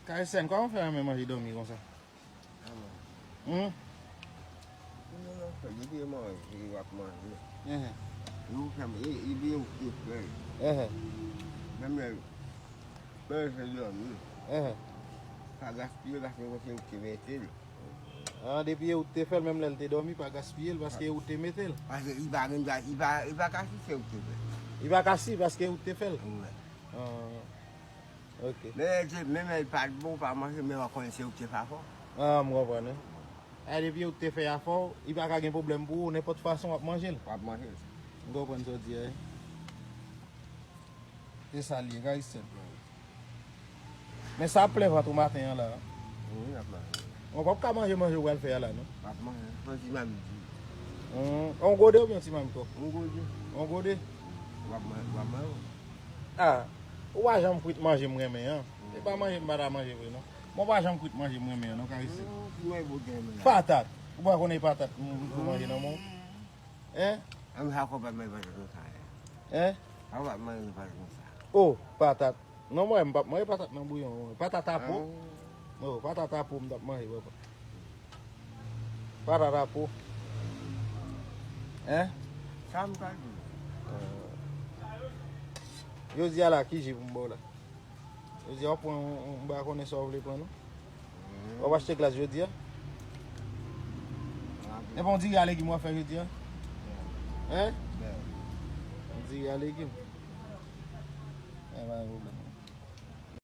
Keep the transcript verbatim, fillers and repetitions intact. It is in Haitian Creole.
Kaysen, kòman w fè renmen manje dòmi konsa? Hmm? Depi e manje, e w ap manje. Ehe. E ou fè m, e, e byen ou te fè l. Ehe. Menm lè, menm lè se dòmi. Ehe. Pa gaspiye l, paske ou se ou ki te mete l. Ah, depi e ou te fè l, menm lè l te dòmi, pa gaspiye l, paske e ou te mete l. Paske li pa gen dwa, li pa, li pa ka si se ou te fè l. Li pa ka si, paske e ou te fè l. Wi. Ah. Ok. Men, menm lè l pa t bon, w pa manje, men w ap konnen se ou ki te fè afè w. Ah, m konprann, wi. E depi ou te fè afè w, li pa ka gen pwoblèm pou ou, nenpòt fason w ap manje l. W ap manje l. M konprann sa w di a, wi. Se sa l ye, guys, sèlman. Men sa ap plen vant ou maten an la. Wi, ap manje. Bon, w p ap ka manje manje ou pral fè a la, non? M ap manje. Yon ti mamit. Hmm, yon gode oubyen yon ti mamit kòk? Yon gode. Yon gode? W ap manje, w ap manje. Ah, ou pa janm frit manje m renmen an. Se pa manje m pa ta manje vre, non. Bon, w pa janm frit manje m renmen an, non, Kaysen. Hmm, ti manje pou gen men la. Patat. Ou pa konnen patat m, m, m manje nan men w? Hein? An m sa konprann manje patat konsa. Hein? An m pa manje patat konsa. Oh, patat. Non, mwen, m p ap manje patat nan bouyon. Patat a po. Oh, patat a po m t ap manje, papa. Patat a po. Hein? Sa m ka di. Jodi a la, ki ji pou m ba w la? Jodi a, w ap pran yon, yon, m pa konnen sa w vle pran, non? W ap achte glas jodi a? Epi yon diri a legim w ap fè jodi a? Hein? Yon diri a legim. E pa gen pwoblèm.